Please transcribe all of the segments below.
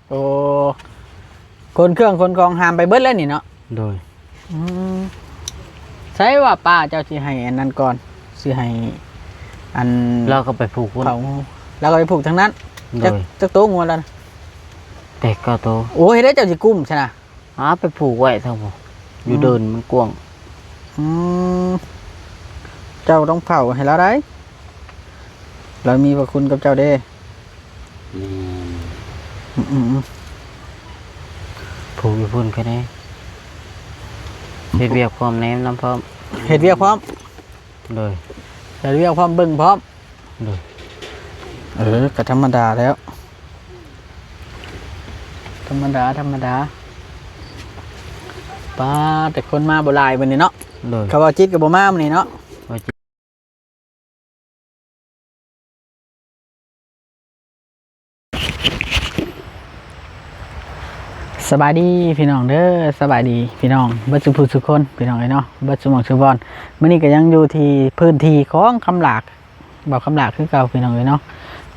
ໂອ້ ຂົນເຄື່ອງຂົນຂອງຫາມໄປເບິດແລ້ວນີ້ເນາະ. ໂດຍ. ອືມ ໃສວ່າປ້າເຈົ້າຊິໃຫ້ອັນນັ້ນກ່ອນ ຊິໃຫ້ອັນ ລາວກໍໄປຜູກພຸ້ນ ເຂົາ ລາວກໍໄປຜູກທາງນັ້ນ. ໂດຍ. ຈັກ ຈັກໂຕງົວລາວນະ? ແປດເກົ້າໂຕ. ໂອ້ ເຮັດໃດເຈົ້າຊິກຸ້ມຊັ້ນນະ? ຫາໄປຜູກໄວ້ເທົ່າ ຢູ່ ອືມ ເດີ່ນມັນກວ້າງ. ອືມ ເຈົ້າຕ້ອງເຝົ້າໃຫ້ລາວໄດ໋ ລາວມີພະຄຸນກັບເຈົ້າເດ້. ແມ່ນ. ອືມໆໆ ຜູກຢູ່ພຸ້ນກໍໄດ້ ເຮັດວຽກພ້ອມ ແນມນຳພ້ອມ. ເຮັດວຽກພ້ອມ. ໂດຍ. ເຮັດວຽກພ້ອມ ເບິ່ງພ້ອມ. ໂດຍ. ເອີ ກໍທຳມະດາແລ້ວ ທຳມະດາ ທຳມະດາ. ປ້າ ແຕ່ຄົນມາບໍ່ຫຼາຍມື້ນີ້ເນາະ. ໂດຍ. ເຂົາເວົ້າຈິດກໍບໍ່ມາມື້ນີ້ເນາະ. ສະບາຍດີພີ່ນ້ອງເດີ ສະບາຍດີພີ່ນ້ອງເບິດສູ່ຜູ້ສູ່ຄົນ ພີ່ນ້ອງເອີຍເນາະ ເບິດສູ່ໝ່ອງສູ່ບ່ອນ. ມື້ນີ້ກໍຍັງຢູ່ທີ່ພື້ນທີ່ຂອງຄຳຫຼາກ ເວົ້າຄຳຫຼາກຄືເກົ່າພີ່ນ້ອງເອີຍເນາະ.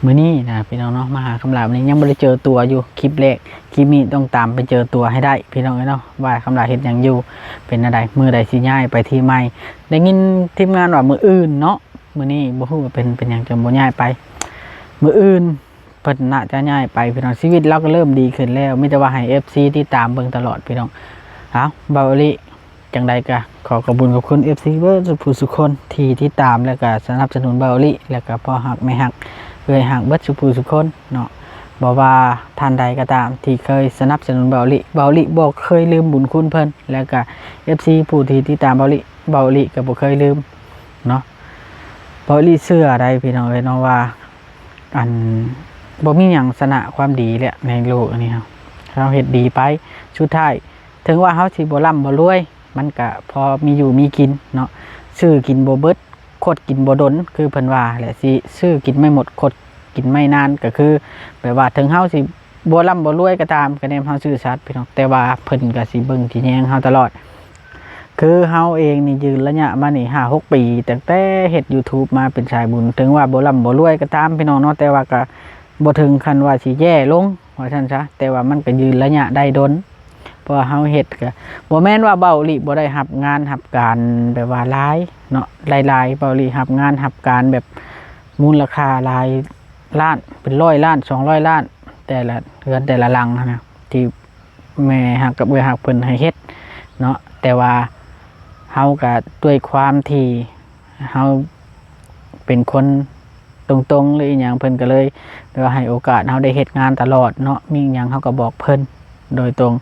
ມື້ນີ້ນະພີ່ນ້ອງເນາະ ມາຫາຄຳຫຼາກນີ້ຍັງບໍ່ໄດ້ເຈີຕົວຢູ່ ຄລິບແລກ ຄລິບນີ້ຕ້ອງຕາມໄປເຈີຕົວໃຫ້ໄດ້ພີ່ນ້ອງເອີຍເນາະ ວ່າຄຳຫຼາກເຮັດຫຍັງຢູ່ ເປັນແນວໃດ ມື້ໃດຊິຍ້າຍໄປທີ່ໃໝ່. ໄດ້ຍິນທີມງານວ່າມື້ອື່ນເນາະ ມື້ນີ້ບໍ່ຮູ້ວ່າເປັນ ເປັນຫຍັງຈຶ່ງບໍ່ຍ້າຍໄປ ມື້ອື່ນ ເພິ່ນໜ້າຈະຍ້າຍໄປພີ່ນ້ອງ. ຊີວິດລາວກໍເລີ່ມດີຂຶ້ນແລ້ວ ມີແຕ່ວ່າໃຫ້ເອັຟຊີຕິດຕາມເບິ່ງຕະຫຼອດພີ່ນ້ອງ. ເອົາ ເບົາອີ່ຫຼີ ຈັ່ງໃດກໍຂໍຂອບຄຸນຂອບຄຸນເອັຟຊີເບິດສູ່ຜູ້ສູ່ຄົນທີ່ຕິດຕາມ ແລະກໍສະໜັບສະໜູນເບົາອີ່ຫຼີ ແລະກໍພໍ່ຮັກແມ່ຮັກເອື້ອຍຮັກເບິດສູ່ຜູ້ສູ່ຄົນເນາະ. ບໍ່ວ່າທ່ານໃດກໍຕາມທີ່ເຄີຍສະໜັບສະໜູນເບົາອີ່ຫຼີ ເບົາອີ່ຫຼີບໍ່ເຄີຍລືມບຸນຄຸນເພິ່ນ ແລະກໍເອັຟຊີຜູ້ທີ່ຕິດຕາມເບົາອີ່ຫຼີ ເບົາອີ່ຫຼີກໍບໍ່ເຄີຍລືມເນາະ. ເບົາອີ່ຫຼີເຊື່ອໄດ໋ພີ່ນ້ອງເອີຍເນາະວ່າ ອັນ ບໍ່ມີຫຍັງຊະນະຄວາມດີແຫຼະໃນໂລກອັນນີ້. ເຮົາ ເຮົາເຮັດດີໄປ ສຸດທ້າຍເຖິງວ່າເຮົາຊິບໍ່ລ່ຳບໍ່ລວຍ ມັນກະພໍມີຢູ່ມີກິນເນາະ ຊື້ກິນບໍ່ເບິດ ຄົດກິນບໍ່ດົນ ຄືເພິ່ນວ່າແຫຼະ ຊິຊື້ກິນໄມ່ໝົດ ຄົດກິນໄມ່ນານ ກໍຄືແບບວ່າເຖິງເຮົາຊິບໍ່ລ່ຳບໍ່ລວຍກໍຕາມ ກະແນມເຮົາຊື່ສັດພີ່ນ້ອງ ແຕ່ວ່າເພິ່ນກະຊິເບິ່ງຊິແຍງເຮົາຕະຫຼອດ. ຄືເຮົາເອງນີ້ຢືນໄລຍະມານີ້ຫ້າຫົກປີ ຕັ້ງແຕ່ເຮັດຢູທູບມາເປັນສາຍບຸນ ເຖິງວ່າບໍ່ລ່ຳບໍ່ລວຍກໍຕາມພີ່ນ້ອງເນາະ ແຕ່ວ່າກໍບໍ່ເຖິງຂັ້ນວ່າຊິແຍ່ລົງວ່າຊັ້ນຊະ ແຕ່ວ່າມັນກໍຢືນໄລຍະໄດ້ດົນ. ເພາະວ່າເຮົາເຮັດກໍບໍ່ແມ່ນວ່າເບົາອີ່ຫຼີບໍ່ໄດ້ຮັບງານຮັບການແບບວ່າຫຼາຍເນາະ ຫຼາຍໆ ເບົາອີ່ຫຼີຮັບງານຮັບການແບບມູນລະຄ່າຫຼາຍລ້ານ ເປັນຮ້ອຍລ້ານ ສອງຮ້ອຍລ້ານ ແຕ່ລະເຮືອນແຕ່ລະຫຼັງຫັ້ນນະ ທີ່ ແມ່ຮັກກັບເອື້ອຍຮັກເພິ່ນໃຫ້ເຮັດເນາະ ແຕ່ວ່າເຮົາກະດ້ວຍຄວາມທີ່ເຮົາເປັນຄົນຕົງໆ ຫຼືອີ່ຫຍັງ ເພິ່ນກະເລີຍແບບວ່າໃຫ້ໂອກາດເຮົາໄດ້ເຮັດງານຕະຫຼອດເນາະ ມີຫຍັງເຮົາກະບອກເພິ່ນໂດຍຕົງ.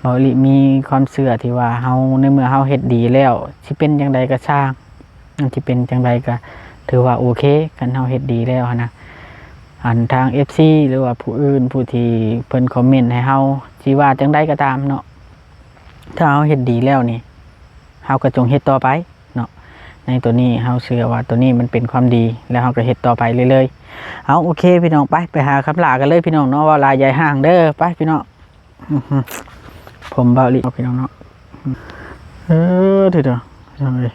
ເບົາອີ່ຫຼີມີຄວາມເຊື່ອທີ່ວ່າເຮົາ ໃນເມື່ອເຮົາເຮັດດີແລ້ວ ຊິເປັນຈັ່ງໃດກະຊ່າງ ມັນຊິເປັນຈັ່ງໃດກະຖືວ່າໂອເຄ ຄັນເຮົາເຮັດດີແລ້ວຫັ້ນນະ. ອັນທາງເອັຟຊີ ຫຼືວ່າຜູ້ອື່ນ ຜູ້ທີ່ເພິ່ນຄອມເມັນໃຫ້ເຮົາ ຊິວ່າຈັ່ງໃດກໍຕາມເນາະ ຖ້າເຮົາເຮັດດີແລ້ວນີ້ ເຮົາກໍຈົ່ງເຮັດຕໍ່ໄປເນາະ. ໃນໂຕນີ້ເຮົາເຊື່ອວ່າໂຕນີ້ມັນເປັນຄວາມດີ ແລ້ວເຮົາກໍເຮັດຕໍ່ໄປເລື້ອຍໆ. ເອົາ ໂອເຄພີ່ນ້ອງ ໄປ ໄປຫາຄຳຫຼາກັນເລີຍພີ່ນ້ອງເນາະ ເວົ້າຫຼາຍຢາຍຫ່າງເດີ ໄປພີ່ນ້ອງ. ອືຮຶ ຜົມເບົາອີ່ຫຼີເນາະ ພີ່ນ້ອງເນາະ. ເອີ ເດີໆ ພີ່ນ້ອງເອີຍ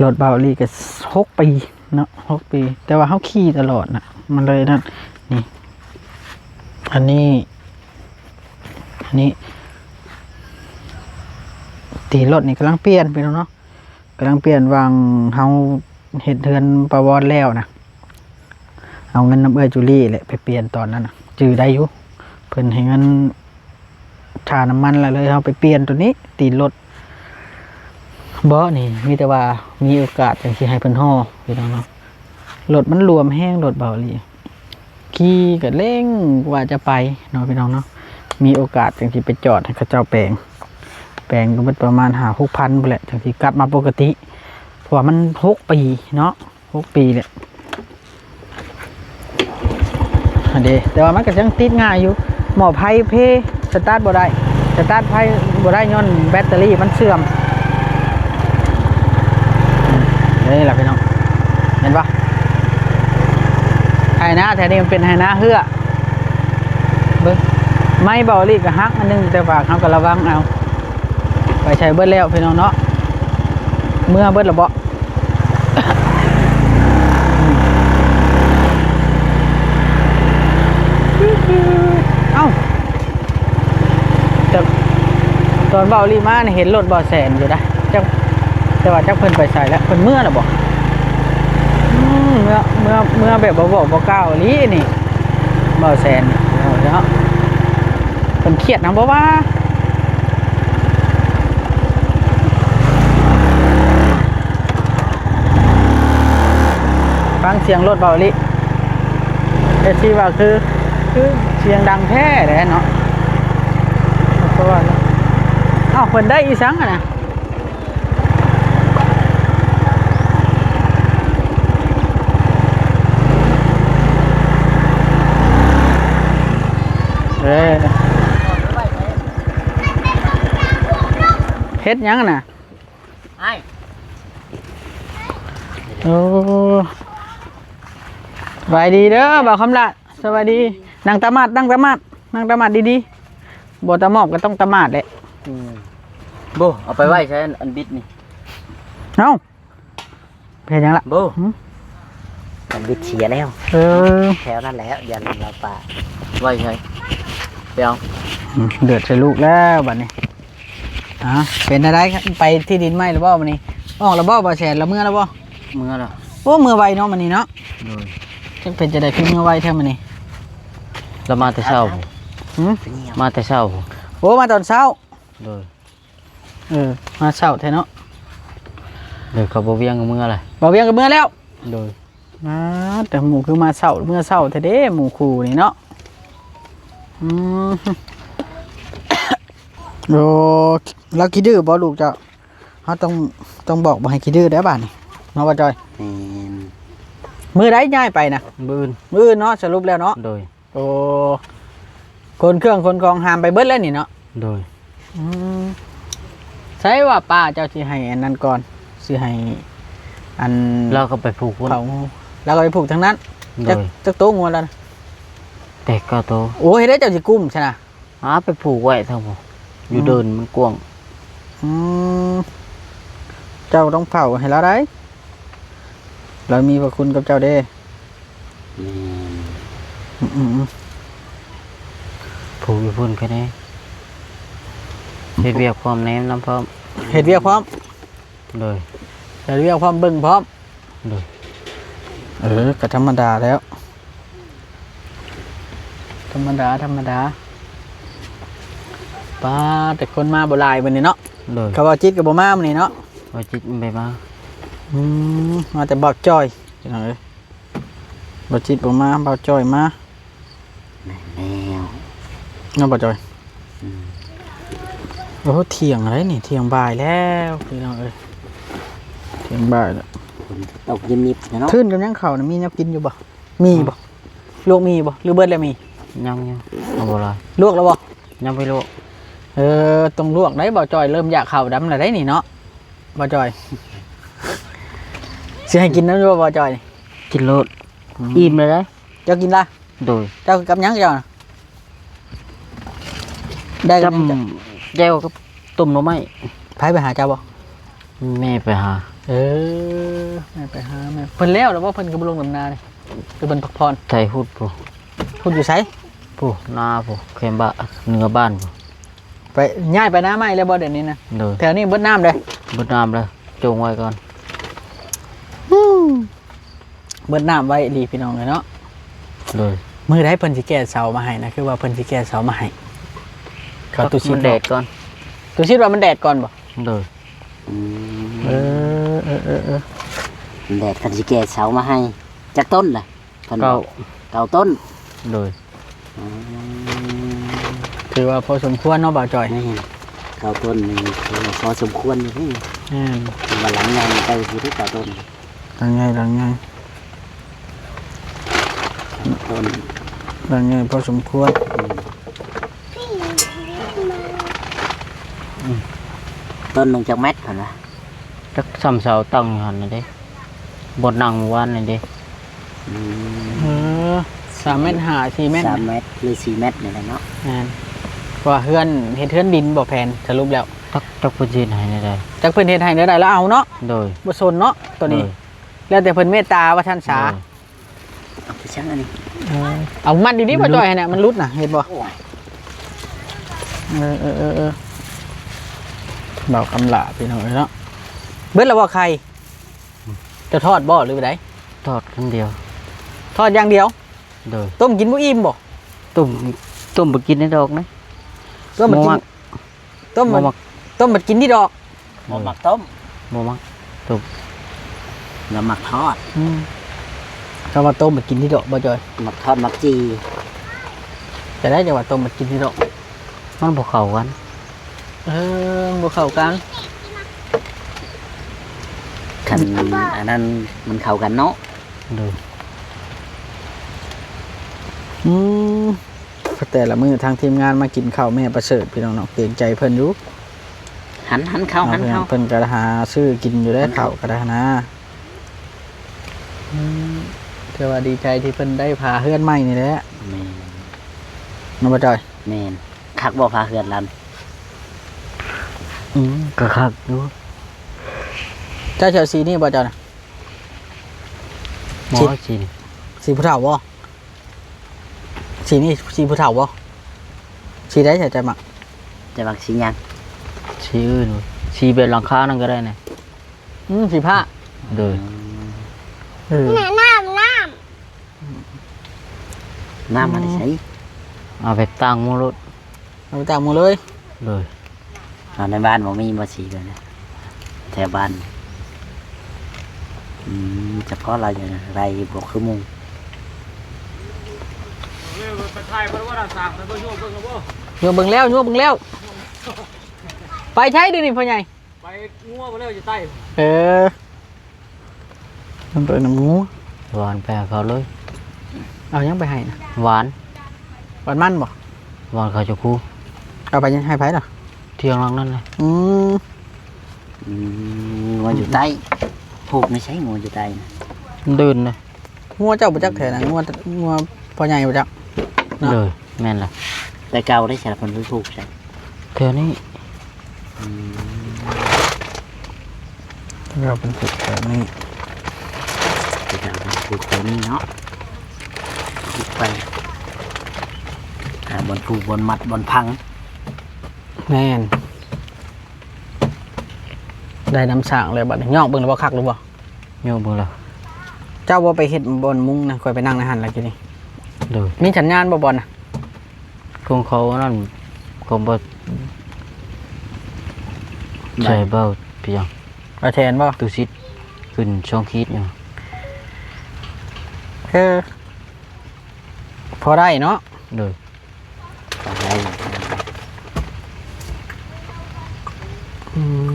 ລົດເບົາອີ່ຫຼີກໍຫົກປີເນາະ ຫົກປີ ແຕ່ວ່າເຮົາຂີ່ຕະຫຼອດນະ ມັນເລີຍນັ້ນ. ນີ້ ອັນນີ້ ອັນນີ້ ຕີນລົດນີ້ກຳລັງປ່ຽນ ພີ່ນ້ອງເນາະ. ກຳລັງປ່ຽນຫວ່າງເຮົາເຮັດເຮືອນປາວອນແລ້ວນະ ເອົາເງິນນຳເອື້ອຍຈູລີແຫຼະໄປປ່ຽນຕອນນັ້ນນະ ຈື່ໄດ້ຢູ່ ເພິ່ນໃຫ້ເງິນຄ່ານ້ຳມັນແລ້ວ ເລີຍເຮົາໄປປ່ຽນໂຕນີ້ ຕີນລົດ. ບໍ່ ນີ້ມີແຕ່ວ່າມີໂອກາດຈັ່ງຊິໃຫ້ເພິ່ນຫໍ່ ພີ່ນ້ອງເນາະ. ລົດມັນຫຼວມແຮງ ລົດເບົາອີ່ຫຼີ. ຂີ່ກໍເລັ່ງກວ່າຈະໄປເນາະ ພີ່ນ້ອງເນາະ ມີໂອກາດຈັ່ງຊິໄປຈອດໃຫ້ເຂົາເຈົ້າແປງ ແປງກໍເບິດປະມານຫ້າຫົກພັນພຸ້ນແຫຼະ ຈັ່ງຊິກັບມາປົກກະຕິ ເພາະວ່າມັນຫົກປີເນາະ ຫົກປີແຫຼະ ຫັ້ນເດ. ແຕ່ວ່າມັນກໍຍັງຕິດງ່າຍຢູ່ ໝໍ້ໄຟເພ ສະຕາດບໍ່ໄດ້ ສະຕາດໄຟບໍ່ໄດ້ ຍ້ອນແບັດເຕີຣີມັນເສື່ອມ. ນີ້ລະພີ່ນ້ອງ ເຫັນບໍ່ ໄຮ່ນາແຖວນີ້ມັນເປັນໄຮ່ນາເຮືອ ເບິ່ງ ໄມ້ເບົາອີ່ຫຼີກໍຫັກອັນໜຶ່ງ ແຕ່ວ່າເຮົາກໍລະວັງເອົາ. ໄປໃສເບິດແລ້ວພີ່ນ້ອງເນາະ ເມືອເບິດລະເບາະ? ເອົ້າ ຕອນເບົາລີມານີ້ເຫັນລົດເບົາແສນຢູ່ນະ ຈັກ ແຕ່ວ່າຈັກເພິ່ນໄປໃສແລ້ວ ເພິ່ນເມືອແລ້ວບໍ່? ອືມ ເມືອ ເມືອ ເມືອແບບບໍ່ບອກບໍ່ກ່າວອີ່ຫຼີນີ້ ເບົາແສນນີ້ເນາະ ເພິ່ນຄຽດນຳບໍ່ວ່າ? ຟັງສຽງລົດເບົາລີ ເອັຟຊີວ່າຄື ຄືສຽງດັງແທ້ແຫຼະເນາະ ເພາະວ່າ ເອົ້າ ເພິ່ນໄດ້ອີ່ສັງຫັ້ນນະ? ເອີ ເຮັດຫຍັງຫັ້ນນະ? ອ້າຍ ໂອ້ ສະບາຍດີເດີບ່າວຄຳລາດ ສະບາຍດີ ນັ່ງຕະໝາດ ນັ່ງຕະໝາດ ນັ່ງຕະໝາດດີໆ ບໍ່ຕະໝອບກໍຕ້ອງຕະໝາດແຫຼະ ອືມ ໂບ ເອົາໄປໄວ້ໃສ ອັນ ອັນບິດນີ້ ເອົ້າ ເຮັດຫຍັງລະ ໂບ ຫືມ ອັນບິດເສຍແລ້ວ ເອີ ແຖວນັ້ນແຫຼະ ຢ່າລືມລາວປາ ໄວ້ໃສ ໄປເອົາ ອືມ ເດືອດໃສ່ລູກແລ້ວບັດນີ້. ອ່າ ເປັນຈັ່ງໃດ ໄປທີ່ດິນໃໝ່ແລ້ວບໍ່ມື້ນີ້? ອອກແລ້ວບໍ່ ບໍ່ແສນ ລະເມືອແລ້ວບໍ່? ເມືອແລ້ວ ໂອ້ ເມືອໄວເນາະມື້ນີ້ເນາະ ໂດຍ ຈັກເປັນຈັ່ງໃດ ຄືເມືອໄວແທ້ມື້ນີ້? ລະມາແຕ່ເຊົ້າ ຫືມ ມາແຕ່ເຊົ້າ ໂອ້ ມາຕອນເຊົ້າ ໂດຍ ເອີ ມາເຊົ້າແທ້ເນາະ ໂດຍ ເຂົາບໍ່ວຽງກໍເມືອແລ້ວ ບໍ່ວຽງກໍເມືອແລ້ວ ໂດຍ ອ່າ ແຕ່ໝູ່ຄືມາເຊົ້າ ເມືອເຊົ້າແທ້ເດ້ ໝູ່ຄູ່ນີ້ເນາະ ອືມ ໂອ້ ລາວຂີ້ດື້ບໍ່ລູກເຈົ້າ? ເຮົາຕ້ອງ ຕ້ອງບອກບໍ່ໃຫ້ຂີ້ດື້ເດ້ບາດນີ້ ເນາະ ບ່າວຈ່ອຍ ແມ່ນ ມື້ໃດຍ້າຍໄປນະ? ມື້ອື່ນ ມື້ອື່ນເນາະ ສະຫຼຸບແລ້ວເນາະ ໂດຍ ໂອ້ ຂົນເຄື່ອງຂົນຂອງຫາມໄປເບິດແລ້ວນີ້ເນາະ ໂດຍ ອືມ ໃສວ່າປ້າເຈົ້າຊິໃຫ້ອັນນັ້ນກ່ອນ ຊິໃຫ້ອັນ ລາວກໍໄປຜູກພຸ້ນ ເຂົາ ລາວກໍໄປຜູກທາງນັ້ນ ໂດຍ ຈັກ ຈັກໂຕງົວລາວນະ? ແປດເກົ້າໂຕ ໂອ້ ເຮັດໃດເຈົ້າຊິກຸ້ມຊັ້ນນະ? ຫາໄປຜູກໄວ້ເທົ່າ ຢູ່ ອືມ ເດີ່ນມັນກວ້າງ ອືມ ເຈົ້າຕ້ອງເຝົ້າໃຫ້ລາວໄດ໋ ລາວມີພະຄຸນກັບເຈົ້າເດ້ ແມ່ນ ອືມ ອືມ ອືມ ຜູກຢູ່ພຸ້ນກໍໄດ້ ເຮັດວຽກພ້ອມ ແນມນຳພ້ອມ ເຮັດວຽກພ້ອມ ໂດຍ ເຮັດວຽກພ້ອມ ເບິ່ງພ້ອມ ໂດຍ ເອີ ກໍທຳມະດາແລ້ວ ທຳມະດາ ທຳມະດາ ປາ ແຕ່ຄົນມາບໍ່ຫຼາຍມື້ນີ້ເນາະ ໂດຍ ຄຳວ່າຈິດກໍບໍ່ມາມື້ນີ້ເນາະ ວ່າຈິດບໍ່ໄດ້ມາ ອືມ ມາແຕ່ບ່າວຈ່ອຍ ພີ່ນ້ອງເອີຍ ບ່າວຈິດບໍ່ມາ ບ່າວຈ່ອຍມາ ແມ່ນແລ້ວ ເນາະ ບ່າວຈ່ອຍ ອືມ ໂອ້ ທ່ຽງແລ້ວນີ້ ທ່ຽງບ່າຍແລ້ວ ພີ່ນ້ອງເອີຍ ທ່ຽງບ່າຍແລ້ວ ຝົນຕົກຍິບໆ ເນາະ ທຶນກັບຫຍັງເຂົ້ານະ ມີແນວກິນຢູ່ບໍ່? ມີບໍ່? ລວກມີບໍ່? ຫຼືເບິດແລ້ວມີ? ຍັງຢູ່ ເອົາບໍ່ຫຼາຍ ລວກແລ້ວບໍ່? ຍັງໄປລວກ ເອີ ຕ້ອງລວກໄດ໋ ບ່າວຈ່ອຍ ເລີ່ມຢາກເຂົ້າດຳແລ້ວໄດ໋ນີ້ເນາະ ບ່າວຈ່ອຍ ຊິໃຫ້ກິນນຳຢູ່ບໍ່ ບ່າວຈ່ອຍ? ກິນໂລດ ອືມ ອີ່ມແລ້ວໄດ໋ ເຈົ້າກິນລະ? ໂດຍ ເຈົ້າກັບຫຍັງເຈົ້ານະ? ໄດ້ກັບຫຍັງເຈົ້າ? ຈ້ຳແຈ່ວກັບຕົ້ມໜໍ່ໄມ້ ໃຜໄປຫາເຈົ້າບໍ່? ແມ່ໄປຫາ ເອີ ແມ່ໄປຫາແມ່ ເພິ່ນແລ້ວແລ້ວບໍ່? ເພິ່ນຄືບໍ່ລົງດຳນານີ້ ຄືເພິ່ນພັກຜ່ອນ ໄຖຮຸດພຸ້ນ ຮຸດຢູ່ໃສ? ພຸ້ນ ນາພຸ້ນ ແຄມບ້ານ ເໜືອບ້ານພຸ້ນ ໄປ ຍ້າຍໄປນາໃໝ່ແລ້ວບໍ່ດຽວນີ້ນະ? ໂດຍ ແຖວນີ້ເບິດນ້ຳເດ້ ເບິດນ້ຳແລ້ວ ຈົ່ງໄວ້ກ່ອນ ເບິດນ້ຳໄວ້ອີ່ຫຼີພີ່ນ້ອງເອີຍເນາະ ໂດຍ ມື້ໃດເພິ່ນຊິແກ່ເສົາມາໃຫ້ນະ ຄືວ່າເພິ່ນຊິແກ່ເສົາມາໃຫ້ ເຂົາຕຸຊິດ ມັນແດດກ່ອນ ຕຸຊິດວ່າມັນແດດກ່ອນບໍ່? ໂດຍ ອືມ ເອີ ເອີ ເອີ ເອີ ແດດເພິ່ນຊິແກ່ເສົາມາໃຫ້ ຈັກຕົ້ນລະ? ເກົ້າ ເກົ້າຕົ້ນ ໂດຍ ອືມ ຖືວ່າພໍສົມຄວນເນາະ ບ່າວຈ່ອຍ ແມ່ນ ເກົ້າຕົ້ນນີ້ຖືວ່າພໍສົມຄວນຢູ່ເດ້ ແມ່ນ ຖືວ່າຫຼັງໃຫຍ່ໄປຢູ່ເດ້ ເກົ້າຕົ້ນ ຫຼັງໃຫຍ່ ຫຼັງໃຫຍ່ ຕົ້ນ ຫຼັງໃຫຍ່ພໍສົມຄວນ ອືມ ອືມ ຕົ້ນໜຶ່ງຈັກແມັດຫັ້ນນະ? ຈັກສ່ຳເສົາຕັ້ງຢູ່ຫັ້ນນະເດ້ ບ່ອນນັ່ງມື້ວານນີ້ເດ້ ອືມ ເອີ ສາມແມັດຫ້າ ສີ່ແມັດ ສາມແມັດ ຫຼື ສີ່ແມັດນີ້ແຫຼະເນາະ ແມ່ນ ເພາະວ່າເຮືອນ ເຮັດເຮືອນດິນບໍ່ແຜນ ສະຫຼຸບແລ້ວ ຈັກ ຈັກເພິ່ນຊິເຮັດໃຫ້ແນວໃດ ຈັກເພິ່ນເຮັດໃຫ້ແນວໃດລະເອົາເນາະ ໂດຍ ບໍ່ສົນເນາະ ໂຕນີ້ ໂດຍ ແລ້ວແຕ່ເພິ່ນເມດຕາວ່າຊັ້ນສາ ໂດຍ ເອົາໄປຊັ່ງອັນນີ້ ເອີ ເອົາມັດດີໆ ມັນຫຼຸດ ບໍ່ຈ່ອຍຫັ້ນນະ ມັນຫຼຸດນະ ເຫັນບໍ່? ໂອ້ຍ ເອີ ເອີ ເອີ ເອີ. ເບົາຄຳຫຼ້າພີ່ນ້ອງເອີຍເນາະ. ເບິດແລ້ວບໍ່ໄຂ່? ຈະທອດບໍ່ ຫຼືໃດ? ທອດອັນດຽວ. ທອດຢ່າງດຽວ? ໂດຍ. ຕົ້ມກິນບໍ່ອີ່ມບໍ່? ຕົ້ມ ຕົ້ມບໍ່ກິນໃນດອກນະ. ຕົ້ມບໍ່ກິນ ບໍ່ມັກ. ຕົ້ມ ບໍ່ມັກ. ຕົ້ມບັດກິນນີ້ດອກ. ບໍ່ມັກຕົ້ມ. ບໍ່ມັກຕົ້ມ. ລາວມັກທອດ. ອືມ ຄຳວ່າຕົ້ມບັດກິນນີ້ດອກບໍ່ຈອຍ? ມັກທອດມັກຈີ່. ຈະໄດ້ ຈະວ່າຕົ້ມບັດກິນນີ້ດອກ. ມັນບໍ່ເຂົ້າກັນ. ເອີ ບໍ່ເຂົ້າກັນ. ຄັນອັນນັ້ນມັນເຂົ້າກັນເນາະ. ໂດຍ. ອືມ ແຕ່ລະມື້ທາງທີມງານມາກິນເຂົ້າແມ່ປະເສີດ ພີ່ນ້ອງເນາະ ເກງໃຈເພິ່ນຢູ່. ຫັນ ຫັນເຂົ້າ ຫັນເຂົ້າ. ເພິ່ນກໍຫາຊື້ກິນຢູ່ເດ້ ເຂົ້າກໍໄດ້ນະ. ອືມ ຖືວ່າດີໃຈທີ່ເພິ່ນໄດ້ຝາເຮືອນໃໝ່ນີ້ແຫຼະ. ແມ່ນ. ແມ່ນບໍ່ຈອຍ? ແມ່ນ. ຄັກບໍ່ຝາເຮືອນລາວ? ອືມ ກໍຄັກຢູ່. ເຈົ້າຊິເອົາສີນີ້ບໍ່ເຈົ້ານະ? ບໍ່ ສີ ສີນີ້ ສີຜູ້ເຖົ້າບໍ່? ສີນີ້ສີຜູ້ເຖົ້າບໍ່? ສີໃດເຈົ້າມັກ? ເຈົ້າມັກສີຫຍັງ? ສີອື່ນ ສີແບບຫຼັງຄານັ້ນກໍໄດ້ນະ. ອືມ ສີຟ້າ. ໂດຍ. ອືມ ເອີ ນ້ຳ ນ້ຳ ນ້ຳມາແຕ່ໃສ? ເອົາໄປຕ່າງໝູ່ໂລດ. ເອົາໄປຕ່າງໝູ່ເລີຍ. ໂດຍ. ເອົາໃນບ້ານບໍ່ມີບໍ່ສີແບບນີ້ ແຖວບ້ານ? ອືມ ສະເພາະລາວຢາກໄດ້ບໍ່ຄືໝູ່. ຍົວເບິ່ງແລ້ວ ຍົວເບິ່ງແລ້ວ. ໄປໃສດຽວນີ້ພໍ່ໃຫຍ່? ໄປງົວບໍ່ແລ້ວຢູ່ໃຕ້. ເອີ ມັນໄປນຳງົວ. ຫວານໄປຫາເຂົາເລີຍ. ເອົາຫຍັງໄປໃຫ້ນະ? ຫວານ. ຫວານມັນບໍ່? ຫວານເຂົາເຈົ້າຄູ. ເອົາໄປໃຫ້ໃຜລະ? ທ່ຽງຫຼັງນັ້ນແຫຼະ. ອືມ ອືມ ງົວຢູ່ໃຕ້. ຜູກໃນໃສງົວຢູ່ໃຕ້ນະ? ມັນເດີນນະ. ງົວເຈົ້າບໍ່ຈັກແທ້ນະ ງົວ ງົວພໍ່ໃຫຍ່ບໍ່ຈັກເນາະ. ໂດຍ ແມ່ນລະ. ແຕ່ເກົ່າໄດ້ໃສລະ ເພິ່ນໄປຜູກໃສ? ແຖວນີ້. ອືມ ແລ້ວເພິ່ນຜູກແຖວນີ້ ແຕ່ເກົ່າເພິ່ນຜູກແຖວນີ້ເນາະ. ຜູກໄປຫາບ່ອນຜູກ ບ່ອນມັດ ບ່ອນພັງ. ແມ່ນ. ໄດ້ນ້ຳສ້າງແລ້ວບັດນີ້ ຍອກເບິ່ງແລ້ວບໍ່ ຄັກຫຼືບໍ່? ຍອກເບິ່ງແລ້ວ. ເຈົ້າບໍ່ໄປເຮັດບ່ອນມຸງນະ ຂ້ອຍໄປນັ່ງໃນຫັ້ນລະກີ້ນີ້. ໂດຍ. ມີສັນຍານບໍ່ບ່ອນນະ? ຂອງເຂົາອັນນັ້ນ ຂອງບໍ່ ໃສ່ເບົາ ເປັນຫຍັງ ບໍ່ແທນບໍ່? ຕູ້ຊິດຂຶ້ນສອງຂີດຢູ່. ເອີ ພໍໄດ້ເນາະ. ໂດຍ. ອືມ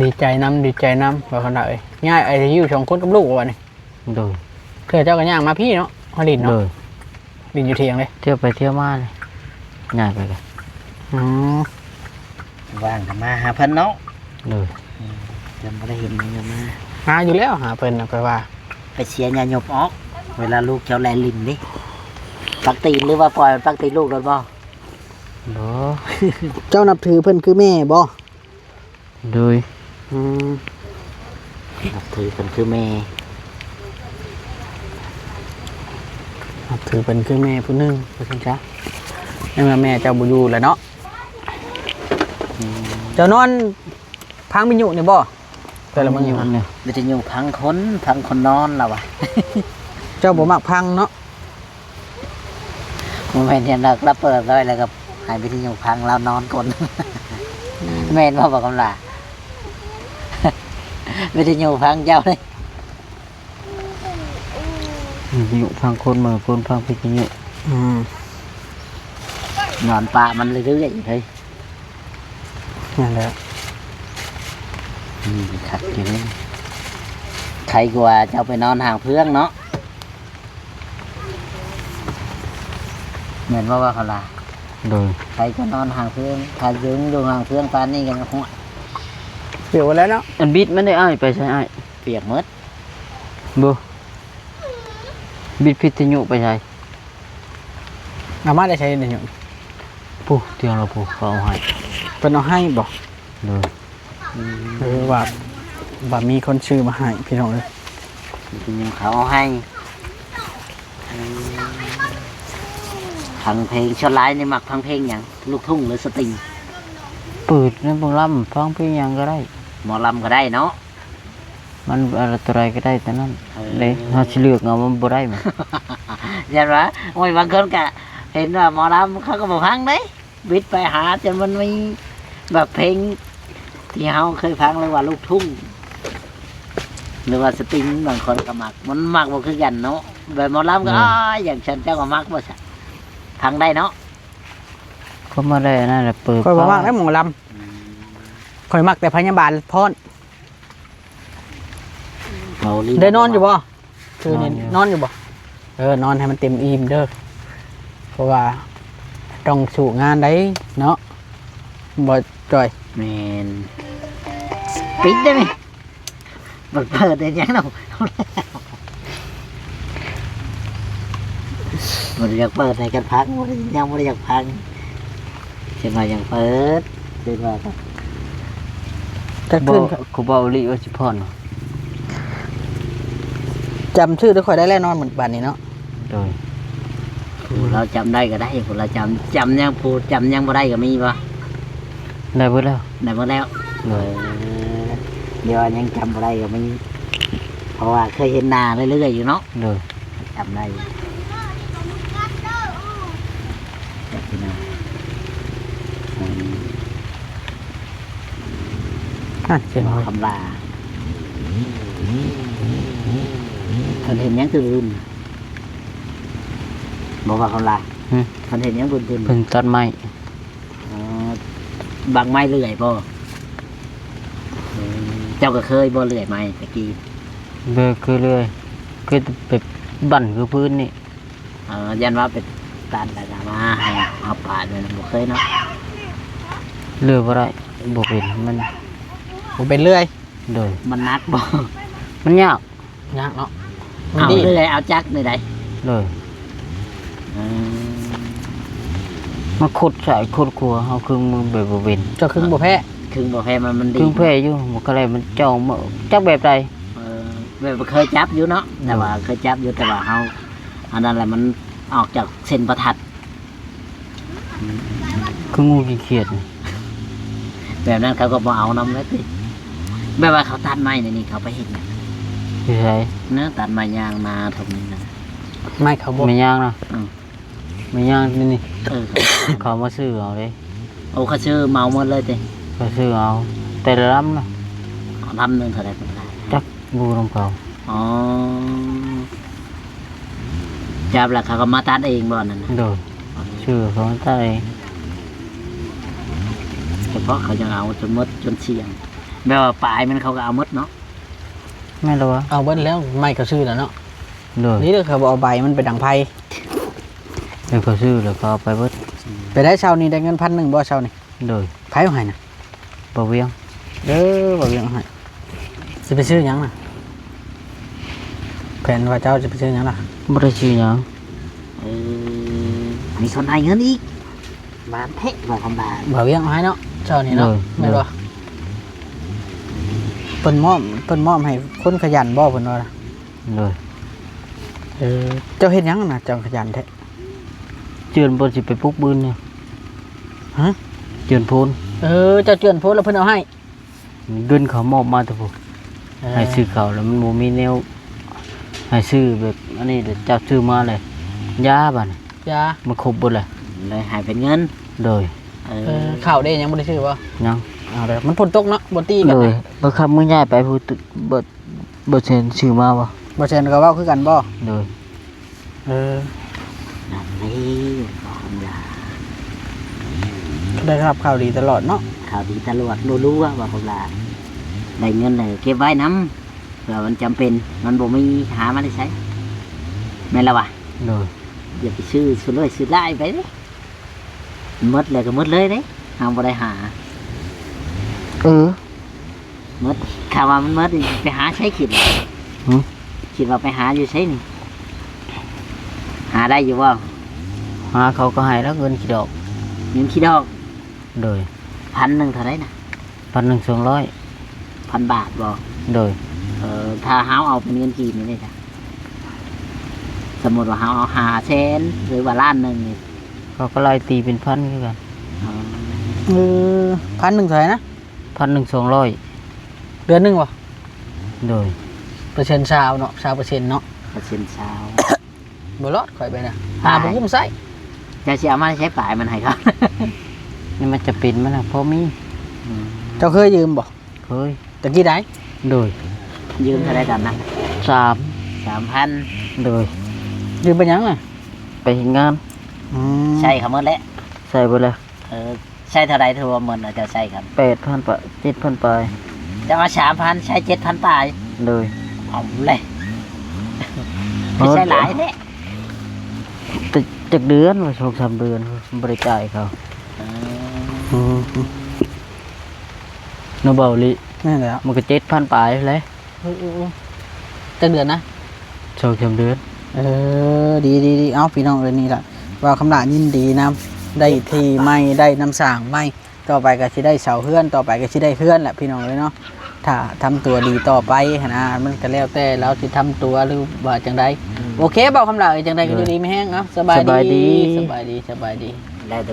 ດີໃຈນຳ ດີໃຈນຳ ວ່າຂະໜາດເອີຍ. ຍ້າຍໄອຊີຢູສອງຄົນກັບລູກວ່ານີ້. ໂດຍ. ເທື່ອເຈົ້າກໍຍ່າງມາພີ້ເນາະ ມາຫຼິ້ນເນາະ. ໂດຍ. ຫຼິ້ນຢູ່ຖຽງເດ້ ທ່ຽວໄປທ່ຽວມານີ້ ຍ້າຍໄປກໍ. ອືມ ວ່າງກໍມາຫາເພິ່ນເນາະ. ໂດຍ. ອືມ ເພິ່ນບໍ່ໄດ້ເຫັນຫຍັງກໍມາ ມາຢູ່ແລ້ວ ຫາເພິ່ນນະ ຂ້ອຍວ່າ. ໄປເຊຍຍາຍົບອອກ ເວລາລູກເຈົ້າແລ່ນຫຼິ້ນເດ້. ປັກຕີນ ຫຼືວ່າປ່ອຍມັນປັກຕີນລູກໂລດບໍ່? ບໍ່. ເຈົ້ານັບຖືເພິ່ນຄືແມ່ບໍ່? ໂດຍ. ອືມ ນັບຖືເພິ່ນຄືແມ່ ນັບຖືເພິ່ນຄືແມ່ຜູ້ໜຶ່ງ ວ່າຊັ້ນຊະ. ໃນເມື່ອແມ່ເຈົ້າບໍ່ຢູ່ແລ້ວເນາະ. ອືມ ເຈົ້ານອນ ຟັງວິທະຍຸນີ້ບໍ່? ແຕ່ລະມື້ ວິທະຍຸຟັງຄົນ ຟັງຄົນນອນລາວວ່າ. ເຈົ້າບໍ່ມັກຟັງເນາະ. ບໍ່ແມ່ນຫຍັງດອກ ລາວເປີດໄວ້ແລ້ວກໍໃຫ້ວິທະຍຸຟັງ ລາວນອນກົນ. ແມ່ນບໍ່ ບໍ່ຄຳຫຼ້າ? ວິທະຍຸຟັງເຈົ້າເດ້. ວິທະຍຸຟັງຄົນ ບໍ່ແມ່ນຄົນຟັງວິທະຍຸ. ອືມ ນອນປະມັນເລື້ອຍໆເລີຍ. ນັ້ນແຫຼະ. ອືມ ຄັກຢູ່ເດ້. ໄຄກວ່າເຈົ້າໄປນອນຫ້າງເຟືອງເນາະ. ແມ່ນບໍ່ວ່າເຂົາລາ? ໂດຍ. ໄຄກວ່ານອນຫ້າງເຟືອງ ຖ້າຢືນຢູ່ຫ້າງເຟືອງປານນີ້ກໍຍັງຮ້ອນ. ປຽກໝົດແລ້ວເນາະ. ອັນບິດມັນໄດ້ອ້າຍ ໄປໃສອ້າຍ? ປຽກໝົດ. ບໍ່ ບິດວິທະຍຸໄປໃສ? ເອົາມາແຕ່ໃສນີ້? ຜູ້ ທ່ຽງລະຜູ້ ເຂົາເອົາໃຫ້. ເພິ່ນເອົາໃຫ້ບໍ່? ໂດຍ. ອືມ ເອີ ວ່າ ວ່າມີຄົນຊື້ມາໃຫ້ ພີ່ນ້ອງເອີຍ. ເຂົາເອົາໃຫ້. ອືມ ຟັງເພງ ສ່ວນຫຼາຍນີ້ມັກຟັງເພງຫຍັງ? ລູກທຸ່ງ ຫຼື ສະຕິງ? ເປີດໃນໝໍລຳ ຟັງເພງຫຍັງກໍໄດ້. ໝໍລຳກໍໄດ້ເນາະ. ມັນ ອາ ຕົວໃດກໍໄດ້ຕົວນັ້ນ. ເອີ ເດ້ ເຮົາຊິເລືອກເອົາ ມັນບໍ່ໄດ້. ຢ້ານວ່າ ໂອ້ຍ ບາງຄົນກະເຫັນວ່າໝໍລຳ ເຂົາກໍບໍ່ຟັງເດ້. ບິດໄປຫາຈົນມັນມີແບບເພງທີ່ເຮົາເຄີຍຟັງ ຫຼືວ່າລູກທຸ່ງ ຫຼືວ່າສະຕິງ ບາງຄົນກໍມັກ. ມັນມັກບໍ່ຄືກັນເນາະ. ແບບໝໍລຳກໍ ແມ່ນ ອ້າຍ ຢ່າງຊັ້ນ ເຈົ້າກໍມັກບໍ່ຊະ? ຟັງໄດ້ເນາະ. ກໍມາໄດ້ອັນນັ້ນແຫຼະ ເປີດ. ຂ້ອຍບໍ່ມັກເດ້ໝໍລຳ. ອືມ ຂ້ອຍມັກແຕ່ພະຍາບານຟ້ອນ. ເວົ້າລີ້ ໄດ້ນອນຢູ່ບໍ່? ຄືນີ້ນອນຢູ່ ນອນຢູ່ບໍ່? ເອີ ນອນໃຫ້ມັນເຕັມອີ່ມເດີ ເພາະວ່າຕ້ອງສູ້ງານໄດ໋ເນາະ ບໍ່ຈ່ອຍ. ແມ່ນ. ປິດໄດ້ໄໝ? ມັນເປີດໄດ້ຫຍັງເນາະ? ບໍ່ໄດ້ຢາກເປີດໃຫ້ກັນຟັງ ບໍ່ໄດ້ ຍັງບໍ່ໄດ້ຢາກຟັງ. ຈັ່ງວ່າຍັງເປີດ ຄືວ່າກັນ. ຈັກຄືນ ບໍ່ ຄູເບົາອີ່ຫຼີວ່າຊິຜ່ອນ. ຈຳຊື່ເດີ ຂ້ອຍໄດ້ແລ້ວເນາະ ບາດນີ້ເນາະ. ໂດຍ. ຜູ້ລາວຈຳໄດ້ກໍໄດ້ ຜູ້ລາວຈຳ ຈຳຍັງ ຜູ້ຈຳຍັງບໍ່ໄດ້ກໍມີບໍ່? ໄດ້ເບິດແລ້ວ. ໄດ້ເບິດແລ້ວ. ໂດຍ. ເອີ ດຽວຍັງຈຳບໍ່ໄດ້ກໍມີ ເພາະວ່າເຄີຍເຫັນໜ້າເລື້ອຍໆຢູ່ເນາະ. ໂດຍ. ຈຳໄດ້ຢູ່ ຈັກພີ່ນ້ອງ. ອືມ ນັ້ນສຽງ ຄຳລາ ເພິ່ນເຮັດຫຍັງຕື່ນໆ ບໍ່ວ່າຄຳລາ? ຫຶ? ເພິ່ນເຮັດຫຍັງຕື່ນໆ? ເພິ່ນຕັດໄມ້. ອໍ ບັກໄມ້ເລື່ອຍບໍ່? ເອີ ເຈົ້າກໍເຄີຍບໍ່ເລື່ອຍໄມ້ແຕ່ກີ້? ບໍ່ເຄີຍເລື່ອຍ ເຄີຍແຕ່ໄປບັ້ນຄືພື້ນນີ້. ເອີ ຢ້ານວ່າໄປຕັດແລ້ວກໍມາໃຫ້ເຮົາປາດແມ່ນບໍ່ເຄີຍເນາະ. ເລື່ອຍບໍ່ໄດ້ ບໍ່ເປັນ ມັນບໍ່ເປັນເລື່ອຍ. ໂດຍ. ມັນໜັກບໍ່? ມັນຍາກ. ຍາກເນາະ. ເອົາເລື່ອຍ ເອົາຈັກນີ້ໃດ. ໂດຍ. ເອີ ມາຂຸດຊ້າຍຂຸດຂວາ ເຮົາຄຶງມືແບບບໍ່ເປັນ. ເຈົ້າຄຶງບໍ່ແພ້? ຄຶງບໍ່ແພ້ ມັນ ມັນດີ ຄຶງແພ້ຢູ່ ບໍ່ກະໄລມັນເຈົ້າ ຈັກແບບໃດ. ເອີ ແບບເຄີຍຈັບຢູ່ເນາະ. ໂດຍ. ແຕ່ວ່າເຄີຍຈັບຢູ່ ແຕ່ວ່າເຮົາ ອັນນັ້ນແຫຼະ ມັນອອກຈາກເສັ້ນປະທັດ. ຄືງູກິນຂຽດ. ແບບນັ້ນເຂົາກໍບໍ່ເອົານຳແລ້ວຕິ. ແບບວ່າເຂົາຕັດໄມ້ໃນນີ້ ເຂົາໄປເຮັດຫຍັງ? ຢູ່ໃສ? ເນາະ ຕັດໄມ້ຍາງນາທົ່ງນີ້ນະ. ໄມ້ເຂົາບໍ່ ໄມ້ຍາງນະ? ອືມ ໄມ້ຍາງນີ້. ເອີ ເຂົາມາຊື້ເອົາເດ້. ໂອ້ ເຂົາຊື້ເໝົາໝົດເລີຍຕິ? ເຂົາຊື້ເອົາ ແຕ່ລະລຳນະ. ລຳໜຶ່ງເທົ່າໃດ? ຈັກ ບໍ່ນຳເຂົາ. ອໍ ຈັບແລ້ວເຂົາກໍມາຕັດເອງບໍ່ນັ້ນນະ? ໂດຍ. ຊື້ເຂົາມາຕັດເອງ. ສະເພາະເຂົາຍັງເອົາຈົນໝົດຈົນສ່ຽງ ແບບວ່າປາຍມັນເຂົາກໍເອົາໝົດເນາະ. ແມ່ນແລ້ວວະ? ເອົາເບິດແລ້ວ ໄມ້ເຂົາຊື້ແລ້ວເນາະ. ໂດຍ. ນີ້ເດີ ເຂົາບໍ່ເອົາໃບມັນໄປດັງໄຟ. ເອີ ເຂົາຊື້ແລ້ວເຂົາເອົາໄປເບິດ. ໄປໄດ້ເຊົ້ານີ້ ໄດ້ເງິນພັນໜຶ່ງບໍ່ເຊົ້ານີ້? ໂດຍ. ໃຜເອົາໃຫ້ນະ? ບ່າວວຽງ. ເອີ ບ່າວວຽງເອົາໃຫ້. ຊິໄປຊື້ຫຍັງນະ? ແຜນວ່າເຈົ້າຊິໄປຊື້ຫຍັງລະ? ບໍ່ໄດ້ຊື້ຫຍັງ. ເອີ ມີຄົນໃຫ້ເງິນອີກ. ບານແທ້ ບໍ່ທຳບານ. ບ່າວວຽງເອົາໃຫ້ເນາະ ເຈົ້ານີ້ເນາະ. ໂດຍ. ແມ່ນບໍ່? ໂດຍ. ເພິ່ນມອບ ເພິ່ນມອບໃຫ້ຄົນຂະຫຍັນບໍ່ ເພິ່ນວ່າ? ໂດຍ. ເອີ ເຈົ້າເຮັດຫຍັງນະ ເຈົ້າຂະຫຍັນແທ້? ເຈື່ອນບໍ່ ຊິໄປປຸກບືນນີ້. ຮະ? ເຈື່ອນໂພນ. ເອີ ເຈົ້າເຈື່ອນໂພນແລ້ວເພິ່ນເອົາໃຫ້? ເງິນເຂົາມອບມາແຕ່ພຸ້ນ. ເອີ ໃຫ້ຊື້ເຂົ້າແລ້ວມັນບໍ່ມີແນວໃຫ້ຊື້ແບບອັນນີ້ ແລ້ວເຈົ້າຊື້ມາແລ້ວ ຢາບາດນີ້ ຢາ ມັນຄົບເບິດແລ້ວ ເລີຍໃຫ້ເປັນເງິນ. ໂດຍ. ເອີ ເອີ ເຂົ້າເດ້ ຍັງບໍ່ໄດ້ຊື້ບໍ່? ຍັງ. ເອົາເດີ ມັນຝົນຕົກເນາະ ບໍ່ຕີກັນ. ໂດຍ. ບັກຄຳມື້ຍ້າຍໄປພຸ້ນ ບໍ່ ບໍ່ແຊນຊື້ມາບໍ່? ບໍ່ແຊນກໍເວົ້າຄືກັນບໍ່? ໂດຍ. ເອີ ນັ້ນເດ້ ບໍ່ຄຳລາ ໄດ້ຮັບຂ່າວດີຕະຫຼອດເນາະ. ຂ່າວດີຕະຫຼອດ ລົວໆ ບໍ່ຄຳລາ ໄດ້ເງິນແລ້ວເກັບໄວ້ນຳ ເພື່ອມັນຈຳເປັນ ມັນບໍ່ມີຫາມາໄດ້ໃຊ້ ແມ່ນລະວະ? ໂດຍ. ຢ່າໄປຊື້ສຸດເລີຍ ຊື້ຫຼາຍໄປເດ້. ໝົດແລ້ວກໍໝົດເລີຍເດ້ ເຮົາບໍ່ໄດ້ຫາ. ເອີ ໝົດ ຖ້າວ່າມັນໝົດນີ້ ໄປຫາໃສຄິດວ່າ? ຫຶ? ຄິດວ່າໄປຫາຢູ່ໃສນີ້? ຫາໄດ້ຢູ່ບໍ່? ຫາເຂົາກໍໃຫ້ແລ້ວ ເງິນຂີ້ດອກ. ເງິນຂີ້ດອກ? ໂດຍ. ພັນໜຶ່ງເທົ່າໃດນະ? ພັນໜຶ່ງສອງຮ້ອຍ. ພັນບາດບໍ່? ໂດຍ. ເອີ ຖ້າເຮົາເອົາເປັນເງິນກີບນີ້ເດ? ສົມມຸດວ່າເຮົາເອົາຫ້າແສນ ຫຼືວ່າລ້ານໜຶ່ງນີ້ ເຂົາກໍໄລ່ຕີເປັນພັນຄືກັນ. ອໍ ເອີ ພັນໜຶ່ງເທົ່າໃດນະ? ພັນໜຶ່ງສອງຮ້ອຍ ເດືອນໜຶ່ງບໍ່? ໂດຍ ເປີເຊັນຊາວເນາະ ຊາວເປີເຊັນເນາະ ເປີເຊັນຊາວ ບໍ່ລອດຂ້ອຍໄປນະ ຫາບໍ່ກຸ້ມໃຊ້ ເຈົ້າຊິເອົາມາໃຊ້ປາຍມັນໃຫ້ເຂົາ ນີ້ມັນຈະເປັນມັນນະ ພໍມີ ອືມ ເຈົ້າເຄີຍຢືມບໍ່? ເຄີຍ ຕະກີ້ໃດ? ໂດຍ ຢືມເທົ່າໃດຕອນນັ້ນ? ສາມ ສາມພັນ ໂດຍ ຢືມໄປຫຍັງນະ? ໄປເຮັດງານ ອືມ ໃຊ້ເຂົາໝົດແລ້ວ ໃຊ້ເບິດແລ້ວ ເອີ ໃຊ້ເທົ່າໃດຖືວ່າໝົດນະ ເຈົ້າໃຊ້ກັນ? ແປດພັນປາຍ ເຈັດພັນປາຍ ເຈົ້າເອົາສາມພັນ ໃຊ້ເຈັດພັນປາຍ ໂດຍ ເອົາແຫຼະ ຄືໃຊ້ຫຼາຍແທ້ ແຕ່ຈັກເດືອນວ່າ ສອງສາມເດືອນບໍ່ໄດ້ຈ່າຍເຂົາ ເອີ ອືມ ເນາະ ເບົາລີ ແມ່ນແລ້ວ ມັນກໍເຈັດພັນປາຍແຫຼະ ເອີໆໆ ຈັກເດືອນນະ? ສອງສາມເດືອນ ເອີ ດີໆໆ ເອົາ ພີ່ນ້ອງເອີຍ ນີ້ລະ ເວົ້າຄຳຫຼ້າຍິນດີນຳ ໄດ້ທີ່ໃໝ່ ໄດ້ນ້ຳສ້າງໃໝ່ ຕໍ່ໄປກໍຊິໄດ້ເສົາເຮືອນ ຕໍ່ໄປກໍຊິໄດ້ເຮືອນແຫຼະ ພີ່ນ້ອງເອີຍເນາະ ຖ້າທຳຕົວດີຕໍ່ໄປຫັ້ນນະ ມັນກໍແລ້ວແຕ່ລາວຊິທຳຕົວ ຫຼືວ່າຈັ່ງໃດ ອືມ ໂອເຄ ເວົ້າຄຳຫຼ້າເອີຍ ຈັ່ງໃດກໍຢູ່ດີມີແຮງ ເອົາ ສະບາຍດີ ສະບາຍດີ ສະບາຍດີ ສະບາຍດີ ແລ້ວແຕ່